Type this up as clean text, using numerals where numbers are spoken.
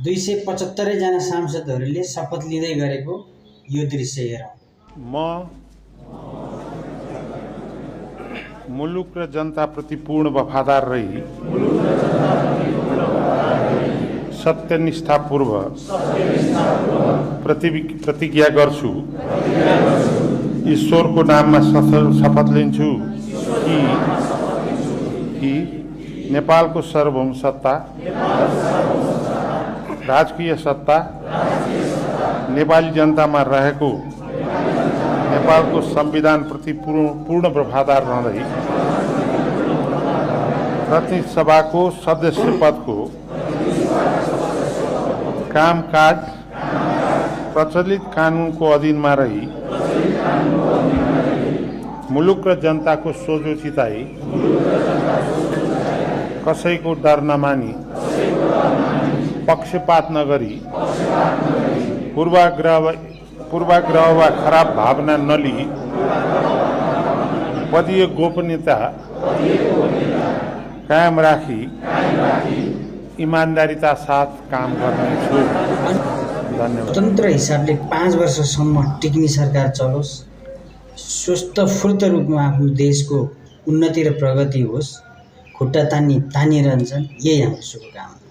275 जना सांसदहरूले शपथ लिँदै गरेको यो दृश्य हेरौँ। म मुलुक र जनताप्रति पूर्ण वफादार रही सत्यनिष्ठापूर्वक प्रतिज्ञा गर्छु। ईश्वरको नाममा शपथ लिन्छु कि नेपालको सार्वभौम सत्ता, राजकीय सत्ता नेपाली जनतामा रहेको नेपालको संविधानप्रति पूर्ण वफादार रहँदै प्रतिनिधि सभाको सदस्य पदको कामकाज प्रचलित कानुनको अधीनमा रही मुलुक र जनताको सोझो चिताई कसैको डर नमानी पक्षपात नगरी पूर्वाग्रह वा खराब भावना नलिई पदीय गोपनीयता कायम राखी ईमानदारीता साथ काम गर्नेछु। धन्यवाद। स्वतन्त्र हिसाबले 5 वर्षसम्म टिक्ने सरकार चलोस्, स्वस्थ फूर्त रूपमा आफ्नो देशको उन्नति र प्रगति होस्, खुट्टा तानिरहन्छन्। यही हाम्रो शुभकामना।